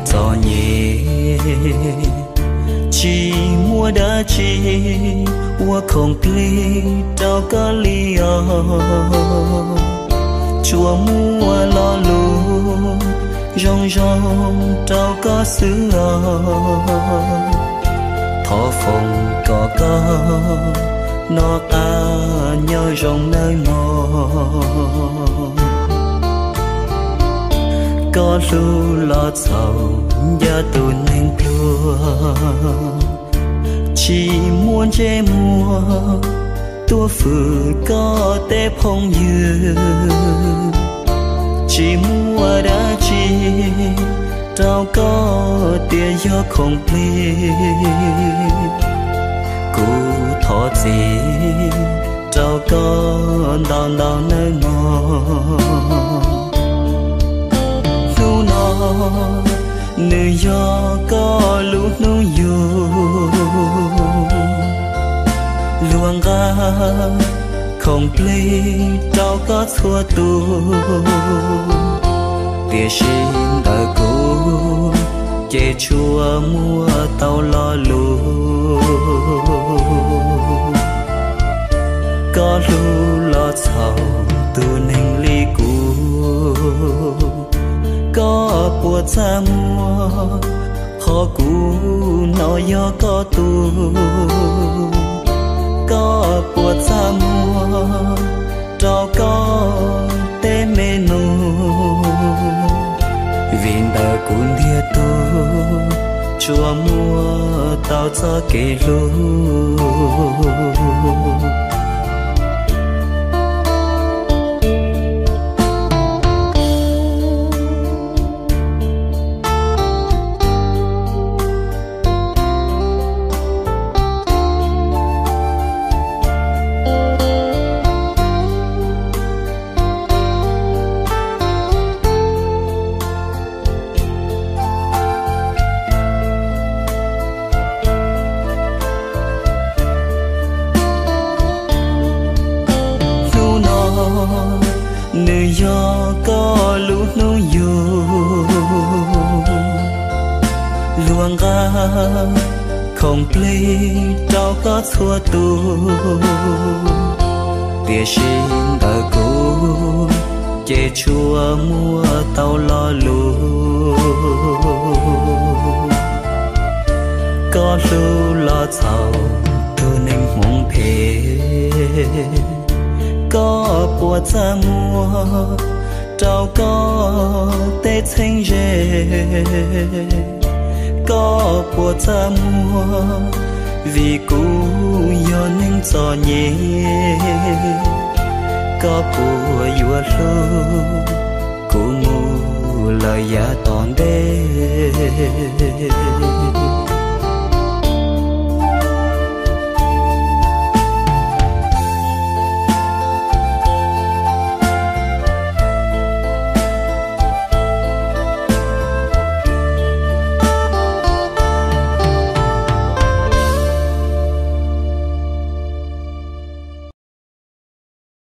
Txom nyem tsis muaj dab tsi ua khoom plig rau koj li os. Tsuas muaj lo lus zoo zoo rau koj xwb os. Thov foom kom koj noj qab nyob zoo nawb mog. Koj hlub los txhaum ncaj tus neeg pluag, tsis muaj ntsej muag tuaj fwm koj tej phooj ywg. Tsis muaj dab tsi rau koj tias yog khoom plig. Kuv thov txim rau koj ntau ntau nawb mog. Hnub no nws yog koj lub hnub yug, luag nqa khoom plig rau koj txhua tus, tiam sis ntawm kuv ces tsuas muaj tau lo lus. Koj hlub los txhaum tus neeg li kuv, koj puas txaj muag qhov kuv hnov yog koj tug? Koj puas txaj muag rau koj tej me nus? Vim ntawm kuv ntiag tug tsuas muaj tau txoj kev hlub. Hnub no nws yog koj lub hnub yug, luag nqa khoom plig rau koj txhua tus, tiam sis ntawm kuv ces tsuas muaj tau lo lus. Koj hlub los txhaum tus neeg hmoov phem, koj puas txaj muag rau koj tej txheeb ze? Koj puas txaj muag vim kuv yog neeg txom nyem? Koj puas yuav hlub kuv mus lawm yav tom ntej?